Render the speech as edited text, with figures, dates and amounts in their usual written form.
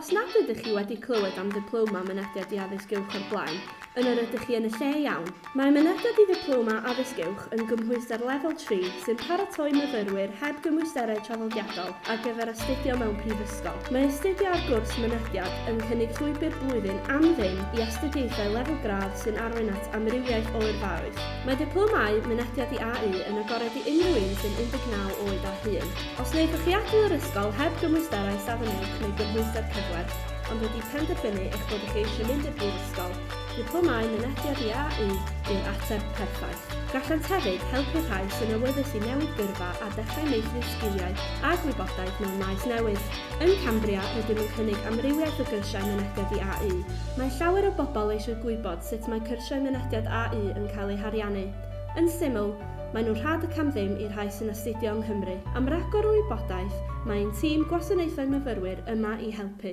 Os nad ydych chi wedi clywed am Ddiploma Mynediad i Addysg Uwch o'r blaen, yna rydych chi yn y lle iawn. Mae Mynediad i Ddiploma Addysg Uwch yn gymhwyster lefel 3 sy'n paratoi myfyrwyr heb gymwysterau traddodiadol ar gyfer astudio mewn prifysgol. Mae astudio ar gwrs Mynediad yn cynnig llwybr blwyddyn am ddim i astudiaethau lefel gradd sy'n arwain at amrywiaeth o yrfaoedd. Mae Diplomâu Mynediad i AU yn agored i unrhyw un sy'n 19 oed a hŷn. Os wnaethoch chi adael yr ysgol heb gymwysterau Safon Uwch neu gymhwyster cyfwerth, ond wedi penderfynu eich bod chi eisiau mynd i'r brifysgol, Diplomâu Mynediad i AU yw'r ateb perffaith. Gallant hefyd helpu'r rhai sy'n awyddus i newid gyrfa a dechrau meithrin sgiliau a gwybodaeth mewn maes newydd. Yn Cambria, rydym yn cynnig amrywiaeth o gyrsiau Mynediad i AU. Mae llawer o bobl eisiau gwybod sut mae cyrsiau Mynediad AU yn cael eu hariannu. Yn syml, maen nhw'n rhad ac am ddim i'r rhai sy'n astudio yng Nghymru. Am ragor o wybodaeth, mae ein tîm Gwasanaethau Myfyrwyr yma i helpu.